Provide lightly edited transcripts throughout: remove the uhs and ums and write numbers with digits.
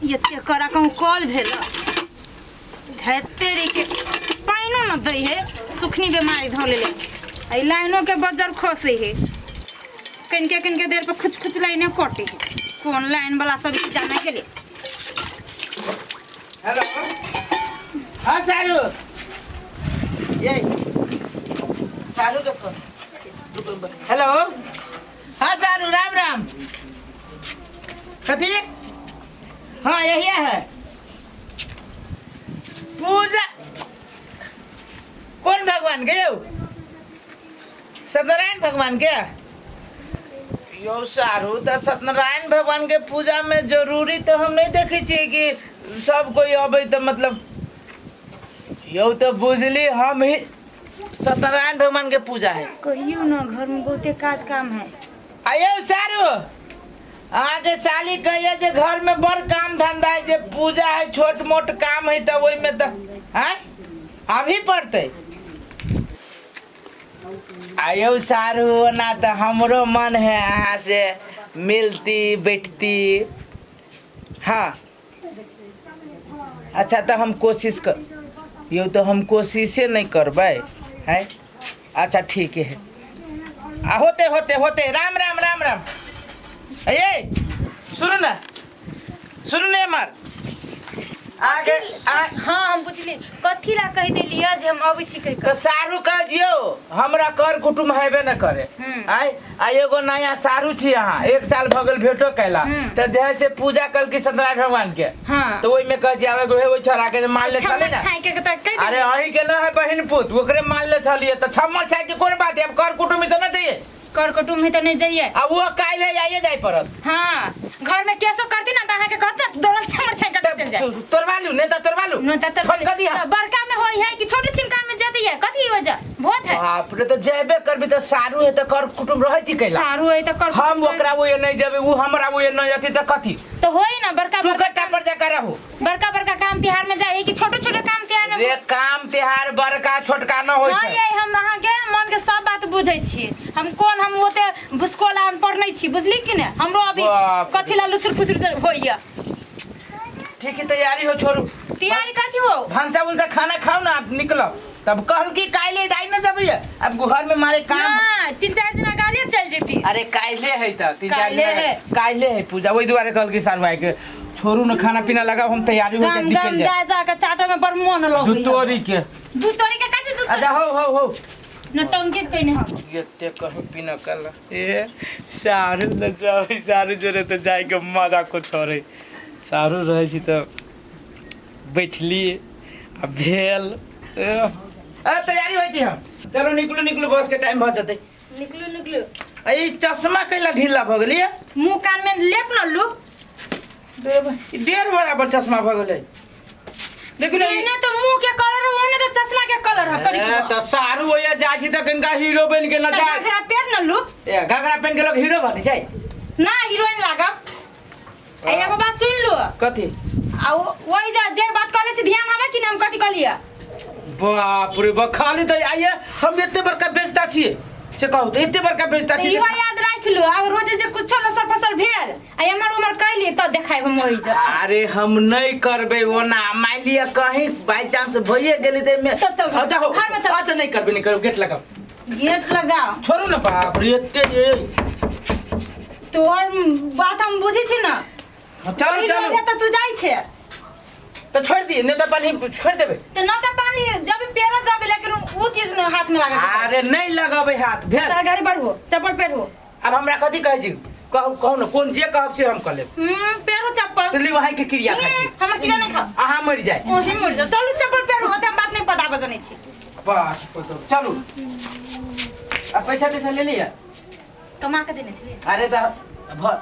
एते करा कहूँ कल भेल धैते के पानिओ न दै है सुखनी बीमारी धऽ लेले आ लाइनो के बजर खसै है कनिके कनिके देर पर खुच खुच लाइने कटे है कोन लाइन वाला सब जाने के लिए। हेलो, हाँ सारू, ये सारू के फोन। हेलो, हाँ सारू, राम राम। कथी? हाँ, यही है पूजा। कौन भगवान के यौ? सत्यनारायण भगवान के यौ सारू? तऽ सत्यनारायण भगवान के पूजा में जरूरी तऽ हम नहीं देखे छियै कि सब कोई अबै, तऽ मतलब यौ तऽ बुझली हम ही सत्यनारायण भगवान के पूजा है। कहियो न, घर में बहुते काज काम है। आयौ सारू, अहाँके साली कहिए जे घर में बड़ काम धंधा है, जे पूजा है छोट मोट काम है, तऽ ओहिमे तऽ आँय अभी पड़तै। आयौ सारू, ओना तऽ हमरो मन है अहाँ से मिलती बैठती। हाँ, अच्छा, तऽ हम कोशिश कर यौ, तऽ हम कोशिशे नहि करबै है। अच्छा, ठीक है, आ होते होते होते। राम राम, राम राम। ये सुनू ने, सुनू ने एमहर आगे आ। हाँ, हम बुझली कथी ला कहि देलियै जे हम अबै छी कहि तऽ सारू कह दियौ, हमरा कर कुटुम्ब हेबे न करे। आय आ एगो नया सारू छी अहाँ, एक साल भऽ गेल भेटो कैला। तऽ जे है से पूजा कल की सत्यनारायण भगवान के। तऽ ओहिमे कह जे आबै हे ओहि छोड़ा के जे मारले छलै ने। छाई के तऽ कहि अरे देलियै। अहीं के न है बहिन पुत, ओकरे मारले छलियै, तऽ छम्मर छाई के कोन बात है? अब कर कुटुम्ब तऽ न जाइए। कर कुटुम्ब है तऽ नहि जाइए। आ वो काल्हि आइए जाय पड़त। हाँ, घर में केसो करती ना तऽ अहाँके कहत ना दौड़ल छमर छाई के चल जाए। तोड़वा लू, नहीं तऽ तोड़वा लू। न तऽ फोन कर दिया। तऽ बड़का में होई है कि छोटे छिनका में जाती है? कथी वजह भोज है? बाप रे, तऽ जेबे करबी तऽ सारू है, तऽ कर कुटुम्ब रहै छी कैला? सारू है तऽ कर हम ओकरा वो नहीं जेबै, वो हमरा वो नहीं अथी, तऽ कथी? तो होई ना बड़का तू बड़का कट्टा पर जाकर रहू। बड़का बड़का काम तिहार में जाए कि छोटे छोटे काम तिहार में? रे, काम तिहार बड़का छोटका न होइ हाँ छै। ये हम अहाँके मन के सब बात बुझै छी। हम कोन हम ओते भुसकोला हम पढ़ने छी, बुझली कि ने? हमरो अभी बाप रे। कथी ला लुसुर फुसुर होइया। ठीक है, तैयारी हो, छोड़ू। तैयारी कथी हो? भनसा उनसा खाना खाओ ना, आप निकलो। तब कहल कि काल्हि दाई न जबैया, अब घर में मारे काम। ना, 3-4 दिन अगाड़िए चल जेती। अरे काल्हे है त 3-4 काल्हे दिन है। काल्हे है पूजा, वही दुआरे कहल कि सारू भाई के छोड़ू न, खाना पीना लगाओ, हम तैयारी हो जाए, गाम निकल गाम जाए। जा जा के चाटे में बड़ मन दू लगैया। तोरी के। दू तोरी के कथी दू? अच्छा, हो हो हो। नटंकी कइने हम। एते कहीं पीना कल ए सारू न जावे, सारू जोरे तऽ जाय के मजा कुछ और है। सारू रहै छी तऽ बैठली आ भेल ए तैयारी होइ छी हम। चलू, निकलू निकलू, बस के टाइम भऽ जेतै। निकलू निकलू। आ ई चश्मा कैला ढीला भऽ गेलै? मुंह कान में लेप न लू। ई डेढ़ बराबर चश्मा भऽ गेलै, लेकिन एने तो मुंह के कलर है, ओने तो चश्मा के कलर है करी। ए, तऽ सारू होइया जाइ छी तऽ कनिका हीरो बनि के न जाय। घाघरा पेर न लू। ए, घाघरा पहिन के लोग हीरो बनि जाइ? ना, हीरोइन लागब। आ एगो बात सुन लू। कथी? आ वही जा जे बात कहले छी, ध्यान हवे कि ना हम कथी कहलिए? बाप रे बा, खाली तऽ आइए हम एते बड़का बेचता छियै से कहू तऽ, एते बड़का बेचता तऽ छियै। इहो याद राखि लू, अगर रोज जे कुछो लसर फसर भेल आ एमहर उमहर कैली तऽ देखायब हम ओहि जे। अरे हम नहि करबै ओना, मान लिअ कहीं बाई चांस भइए गेलै तऽ एहिमे चल, चल, अच्छा हो। घरमे चल। अच्छा, नहि करबै, नहि करबै, गेट लगाउ। गेट लगाओ। छोड़ू ने, बाप रे, एते ये। तोहर बात हम बुझै छी ना। चलू। ओहि चलू। लोगे तऽ तू जाइ छे। तऽ छोड़ि दियै, नहि तऽ पानी छोड़ि देबै। तऽ न तऽ पानी जब पेरो जब, लेकिन उ चीज न हाथ में लागे। अरे नहि लगबै हाथ, भेल। तऽ गाड़ी बढ़ो, चप्पल पेरो। आब हमरा कथी कहै छी? कहू, कहू ने, कोन जे कहब से हम कऽ लेब। पेरो चप्पल। तऽ ली, अहाँके क्रिया खाइ छी। हमर क्रिया नहीं खाओ। अहाँ मरि जाए। ओही मर जाओ। चलू, चप्पल पेरो होते, हम बात नहीं पता बजने छी। बस, चलू। आ पैसा तैसा ले लिअ। कमा के देने छलियै। अरे तऽ भर।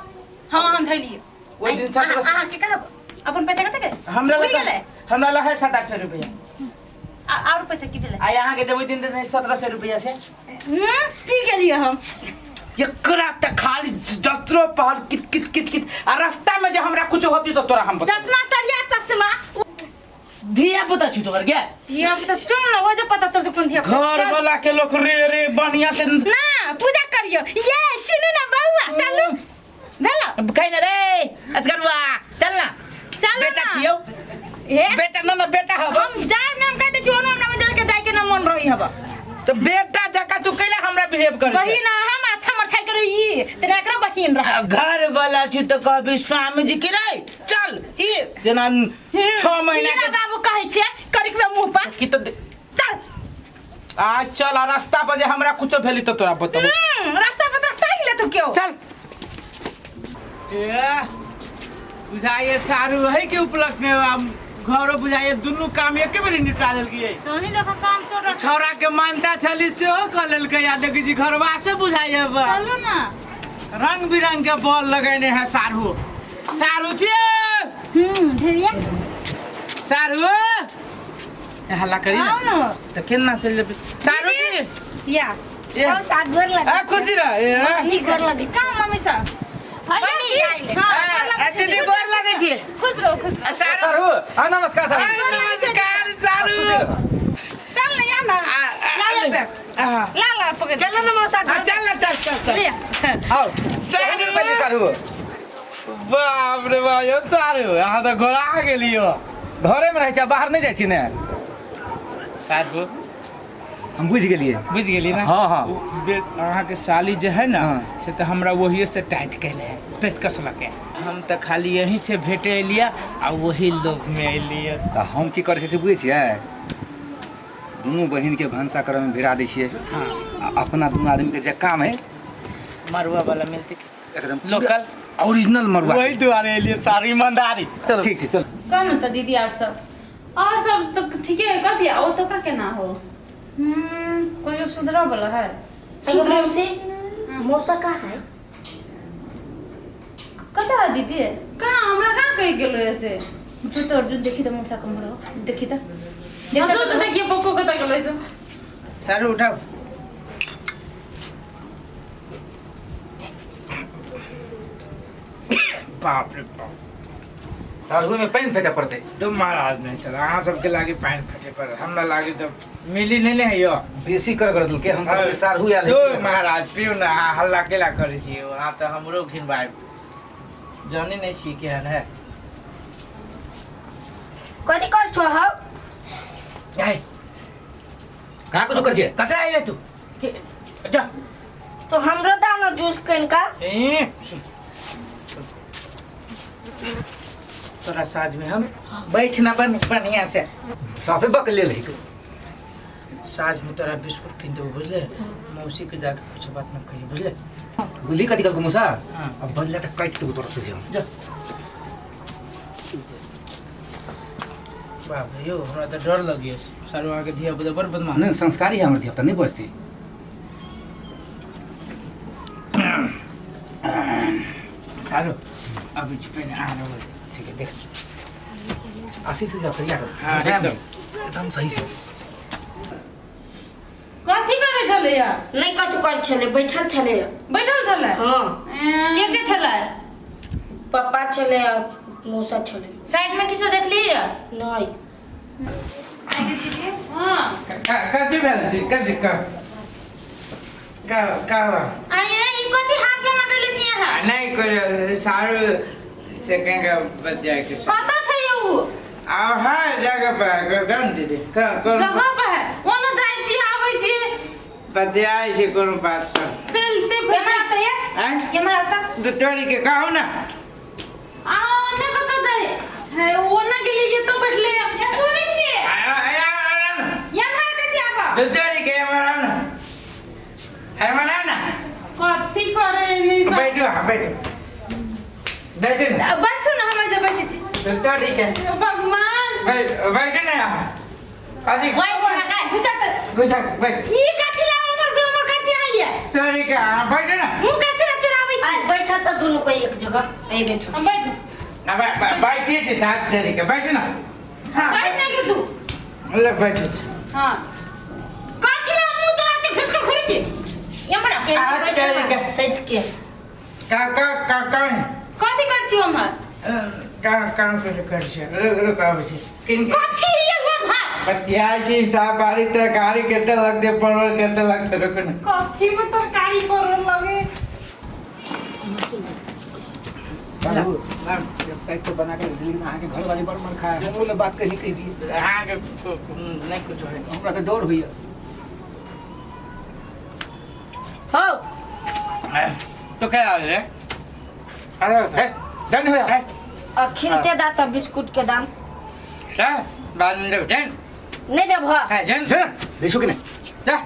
हाँ, हम धैलियै। ओहि दिन 17 अहाँ के कहब अपन पैसा कते के हमरा उड़ि लग गेलै। हमरा लग है 700-800 रुपया। और पैसा की भेलै? आ अहाँके देबै दिन देने 1700 रुपया से। पी गेलियै हम। एकरा तऽ खाली जतरो पहर कित कित कित कित, आ रास्ता में जे हमरा कुछ होती तऽ तोरा हम बता। चश्मा सरिया चश्मा। धिया पुता छी तोहर गे? धिया पुता सुन न, वो जे पता चलतै कोन धिया पुता। घर चल। वाला के लोग रे रे बढ़िया से ना पूजा करियो, ये सुनू ना बउआ, चलू भेलो। कहीं ना रे असगरुआ, चल ना। चलू। छियौ। हे बेटा न न बेटा हब। हम जायब ना, हम कह दै छी ओनो हमरा बदल के जाय के न मन रही हब। तो बेटा जका तू कैला हमरा बिहेव करै छै? बहिन हम अच्छा मरछाई करे ई तेना एकरो बहिन रह। आ, घर वाला छी तो कहबी स्वामी जी की रे चल ई जेना 6 महीना हीरा के बाबू कहै छियै करिकबे मुंह पर। की तो चल आ चल आ रास्ता पर जे हमरा कुछो भेली तो तोरा बताबू। रास्ता पर तोरा टांग ले तू क्यों। चल ए बुझाइए सारू है के उपलक्ष्य में हम घरो बुझाइए दुनू काम एके बेरी निपटा लेलकै। तोही लोग काम छोड़ रख। छौड़ा के मानता छली सेहो कऽ लेलकै आ देखै छी घरवा से बुझाइए बा। चलो ना। रंग बिरंग के बॉल लगेने है सारू। सारू छियै। ढेरिया। सारू ए, हल्ला करी आओ ना। ना। तऽ केना चलि जेबै सारू जी? या। ए, हम साथ गोर लगे। आ खुशी रह। ए, मम्मी गोर लगे का मम्मी सब? मम्मी आइले। हाँ, आ, दीदी गोर लगे छी। खुश रहो, खुश रहो। आ, सारू। सारू, हाँ, नमस्कार सारू। आ, नमस्कार सारू। चल ना या ना। आ, आ, ला या बैग। आ, ला ला पकड़। चलो ना मौसा आ, घर। चल ना चल चल चल। ले। आओ। सारू। पहिले सारू। बाप रे बाप यौ सारू अहाँ तऽ घोड़ा गेलियो। घरे में रहै छी, बाहर नहि जाइ छी ने। सारू हम बुझि गेलियै। बुझि गेली ना? हाँ, हाँ। बेस अहाँके साली जे है ना हाँ। से तऽ हमरा वही से टाइट केने है पेचकस लगे। हम तऽ खाली यहीं से भेटे एलियै आ वही लोभ में एलियै। तऽ हम की करै छियै से बुझै छियै? दुनू बहिन के भनसा करऽ में भिड़ा दै छियै। हाँ। आ अपना दुनू आदमी के जे काम है मरुआ वाला मिलते की? एकदम लोकल ओरिजिनल मरुआ। वही दुआरे एलियै सारी ईमानदारी। चलो ठीक छै चल। कौन तऽ दीदी आर सब? और सब तो ठीके है, कथी ओ तो का केना हो? कोई सुधरा वाला है। अयो मौसी, मौसा कहाँ है? कतऽ है दीदी? कहाँ हमरा कहाँ कहि गेलो ऐसे? जो तो अर्जुन देखी तो मौसा कमर हो देखी तो। हाँ, तो तो देखिए पप्पो कतऽ गेलो जो। सारू उठाओ। बाप रे बाप। सारू में पानि फेंके पड़तै। तो महाराज नहीं चला अहाँ सबके लागे पानि फेंके पड़त, हमरा लागे तऽ मिली नहीं ने यो। बेसी कर कर देलकै हम कहलियै सारू आयल दो है। महाराज पिउ ना, अहाँ हल्ला केला करै छी अहाँ तऽ हमरो घिनबायब। जानै नहीं छी केहन है। कथी कर छो हौ? जाय। कहाँ कुछो करै छियै? कतऽ अयले तू? जा। तो हमरो दा ना जूस कनिका। ए, सुन। तोरा साँझ में हम बैठ ना बन बढ़िया से। साफे बक लेल है। साँझ में तोरा बिस्कुट किन देबो बुझले? मौसी के जाके कुछ बात न कही बुझले? गुली कथी कहलको मौसा? हाँ। अब बदला तऽ काटि देबो तोरा सोझे हम। जा। बाप रे यौ हमरा तऽ डर लगियो सारू अहाँके धिया पुता बड़ बदमाश। नहि संस्कारी है हमर धिया पुता नहि बजतै। सारू अभी पहिने अहाँ रहबै। ठीक है देख आशीष से जा फिर कर। हाँ, एकदम। एकदम सही से। कथी करै छलैया? नहीं कथी करै छलै, बैठल छलै। बैठल छलै? हाँ। के के छलै? पप्पा छलै आ मौसा छलै। साइड में किछो देखलियै? नहीं। हाँ। कथी भेल? कथी का का का आये ई कथी हाथ में लगेले छी अहाँ? नहीं कोई सारू से कहीं बतिया के। कतऽ छै यौ? आ हाँ जगह पर कौन दीदी कौन कौन जगह पर है ओना जाइ छी आबै छी बतियाइ छी कोनो बात सब। चलते कैमरा फिरते। आता है? आँय? कैमरा आता? टोरी के कहू ना। आ ओने कतऽ जाइ है? ओना गेलियै तो बैठले। या सुनै छियै? आया आया आया ना। या घर कैसे आबऽ? टोरी के हमरा ना। हमरा ना। कथी करे नहीं सब? बैठो हाँ बैठो बैठो ना। बैसू ना हम जे बैसै छी। टोरी के भगवान बैठ बैठो ना यहाँ। अजी वही छलै गाय। घुसा कर। घुसा बैठ। ई कथी ला हमर से हमर कर छी आइए? टोरी के हाँ बैठो ना। मुँह कथी ला चुराबै आ छी? बैठल तऽ दुनू कोई एक जगह ए बैठल। हम बैठ ना बैठे छी थाक टोरी के बैठो ना। हाँ बैठ सके तू। ले बैठो छी। हाँ कथी ला मुँह चुरा छी घुस कर घुरै छी? हमरा एना बैठल ठीक है। सैत के। का का का का कथी कर छी हमर? का काम कुछ कर छी रुक रुक आबै छी किन कथी ये हमर? बतियाइ छी साफ बारी तरकारी कते लगतै परवल कते लगतै रुक ना। कथी में तरकारी परवल लगे? सारू पैक तो बना के लेकिन अहाँके घर वाली बड़ मन खाए हमरो ने बात कहीं कहि दिए। अहाँके नहि कुछ है। हमरा तऽ डर होइए। हो तो क्या आवाज रे? अरे हे डन हो है। अखिनते दा त बिस्कुट के दाम जा बाद में जब जन नहीं देब ह है जन हे देखो कि नहीं जा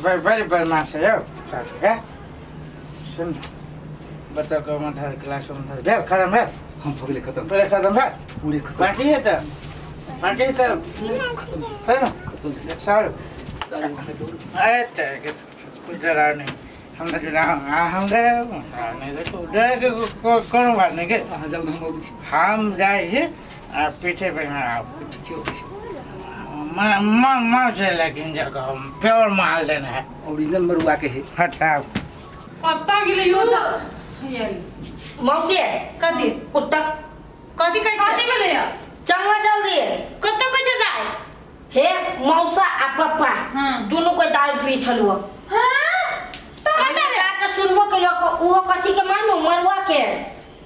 बड़ बड़ बदमाश है यो साहब है। सुन बता को मत धर क्लास में धर भेल खत्म भेल। हम हो गेलै खत्म। पूरे खत्म भेल। पूरे खत्म। बाकी है तो बाकी है तो है ना सर। अरे तेरे कुछ डरा नहीं हम तो डरा हम डरा नहीं देखो डरे के कोनो बात नहीं के। अहाँ जाउ हम अबै छी। हम जाइ आ पीछे पे आओ। ठीक है छी। माँ माँ माँ से लेकिन जगह हम प्योर माल देना है। ओरिजिनल मरुआ के है। हटाओ पत्ता गेलै यो मौसी कथी कुत्ता कथी कहै छै? कथी भेलै या? चल ना जल्दी। कतऽ पैसा जाय? हे मौसा आ पप्पा हाँ। दोनों कोई दारू पी छलुआ। हां हम जाके सुनबो के लोग उहो कथी के मानू मरुआ के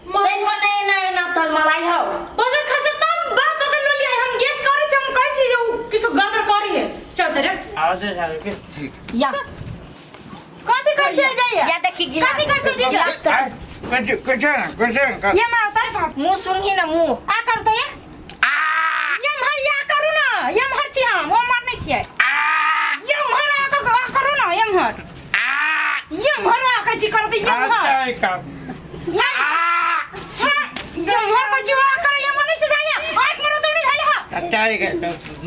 तै पर नहीं नहीं ना तल मलाई हो बजर खसे तब बात ओकर लो लिया। हम गेस करै छी हम कहै छी जे उ किछु गड़बड़ करी है। चल त रे आवाज से के ठीक या कथी करै छै जाइए? या देखी गिलास कथी करै छै जाइए? गिलास कथी? कुछ कुछ ना कुछ ना ये मारा सारे मुंह सुंघी ना मुंह आ कर त ये ये मर या करू ना ये मर छी हम वो मर नहीं छियै। ये मर आ करू ना ये मर ये मर आ कहै छी कर त ये मर अच्छा का ये हां ये मर कहै छी आ कर ये मर नहीं छै जाइए। आंख मरो तो नहीं धैले हा। अच्छा है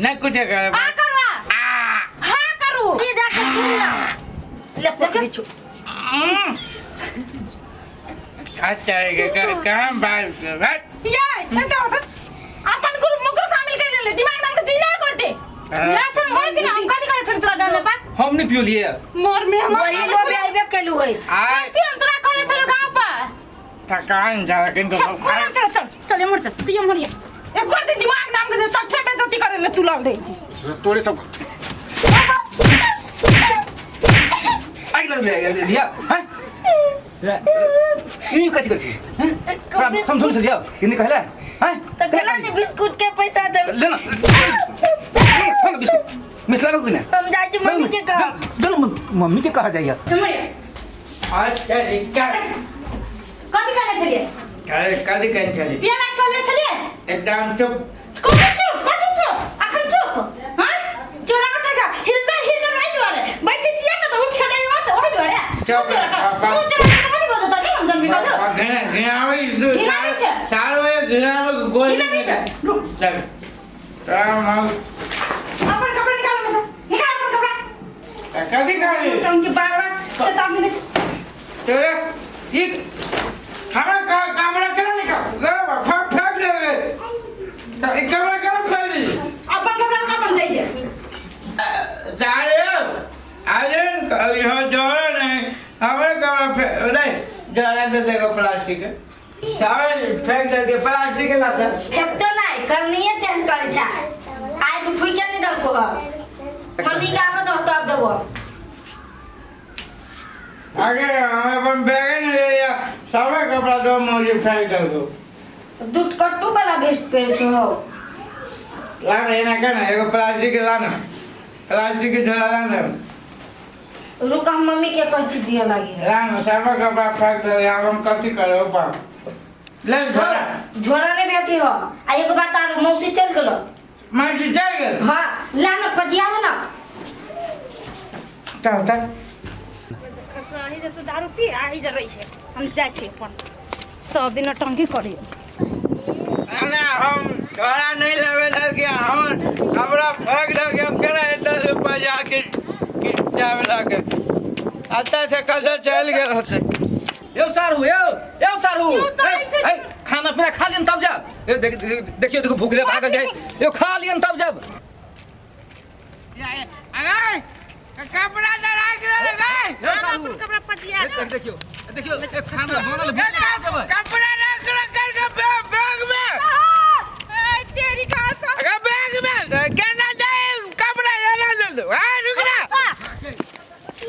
नहीं कुछ कर आ करू आ हां करू ये जाके सुन ना ले पकड़ी छु। अच्छा है काम बात बात या ए तो अपन ग्रुप मुको शामिल कर ले दिमाग नाम के जीना कर दे। लहसुन होय कि ना? हम कथी करै छली तोरा गाँव में बा? हम नहीं पियोलिए। मोर में हम वही लोग आइबे केलु है। आ कथी हम तोरा कहले छलु गाँव पर? थकान जा लेकिन चल कोना तोरा चल चल मर चल तू मर एक कर दे दिमाग नाम के सट्ठे बेइज्जती करे ले तू लग रही छी। तोरे सब आगि लगलै लिया हैं ई कथी करै छी हैं तोरा समझौल छलियौ ई नहि कहले हैं? त गेला ने बिस्कुट के पैसा दे ले ना ले ना बिस्कुट मिथिला को कि नहीं? हम जाइ छी मम्मी के कह। चल मम्मी के कहा जाइए। अच्छा का कथी कहले छलियै? कथी कहने छली? पिया लायक कहले छलियै? एकदम चुप। कथी चुप? कथी चुप? अखन चुप हां चोरा के छका हिलबे हिलबे ओहि दुआरे बैठे छियै त उठ के जाइयो त ओहि दुआरे चुप। चोरा के मुँह चोरा के कथी बजत नहीं हम जनबी कहलो घिनाबै घिनाबै छै। सारो घिनाबै गोली घिनाबै छै। रुक चल राम राम। अपन कपड़ा निकाल में से निकाल अपन कपड़ा। कथी कहली? टंग के बार बार चेतावनी दे तोरे ई हमरा कमरा केना निकाल ले फेंक फेंक दे रे ई कमरा केना फैली? अपन कपड़ा का बन जाइए। सारे अरे यहाँ जोड़ा नहीं हमारे कमरा नहीं जोड़ा दे देगा प्लास्टिक सारे फेंक दे के प्लास्टिक लाता। फेंकतो नहीं करनिए तेहन करै छै आइ दू फुइके नहीं दलको ह मम्मी के आबे दो तब देबो। आगे हम अपन बैग नहीं ले लिया सारे कपड़ा दो मुझे फेंक दे दो। दूध कट्टू वाला भेस्ट पहिर छौ हौ। लाना एना केना एगो प्लास्टिक लाना प्लास्टिक के झोला लाना। रुक हम मम्मी के कहै छी दिअ लागी। लाना सारे कपड़ा फेंक दे अब हम कथी करे ऊपर ले झोला। झोला नहीं भेटी हो आ एगो बात आरू मौसी चल गेलो। मौसी चल गेल? हां ला ना पजियाबे ना। चल चल खसवा आही जे तो दारू पी आही जे रही छै हम जाइ छी अपन सब दिन टंकी करी। ना हम झोला नहीं लेवे दल के हम कपड़ा फेंक दल के हम केना एतऽ रुपा जाके जावे लागे अतः से कल चल गेल होते। यो सारू यो यो सारू ए खाना पीना खा लियन तब जाब। ए देखियो देखो भूख ले भागल जाए यो खा लियन तब जाब। अरे कपड़ा जरा के ले गए। यो सारू अपन कपड़ा पचिया देखियो देखियो खाना बनल भूख ले कपड़ा रख रख करके बैग में ए तेरी का सा अगर बैग में केना जाए कपड़ा लेना दे दो। हां रुक ना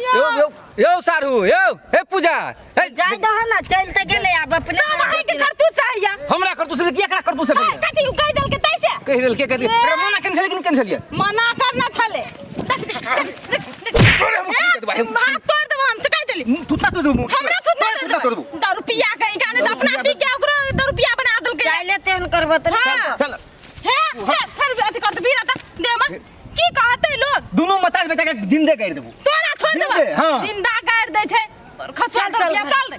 यो यो यो सारू यो ए पूजा ए, जाय दो ना चल त गेलै आब अपने सब अहीं के करतूत चाहिए हमरा करतू से किया करतू से हां कथी उ कहि देलकै तैसे कहि देल के कहि देल अरे मना केने छलियै कि नहि केने छलियै मना करना छले देख देख देख, देख, देख। तोरे हम की देबै? ए, हाथ तोड़ देबो हम से कहि देली मुँह थुतना तोड़ देबो मुँह। हमरा थुतना तोरे तोड़ तोड़ देबो देबो दारू पिया के काने त अपना पी के ओकरो दारू पिया बना देलकै जाइले तेहन करबो त हाँ। चल हे फिर फिर अथी कर दे भीड़ा त दे मा की कहते लोग दुनू मताज बेटा के जिंदे गाड़ि देबो तोरा छोड़ जिंदे, देबो हाँ। जिंदा गाड़ दै छै खसुआ चल, चल, दारू पिया घर। चल रे।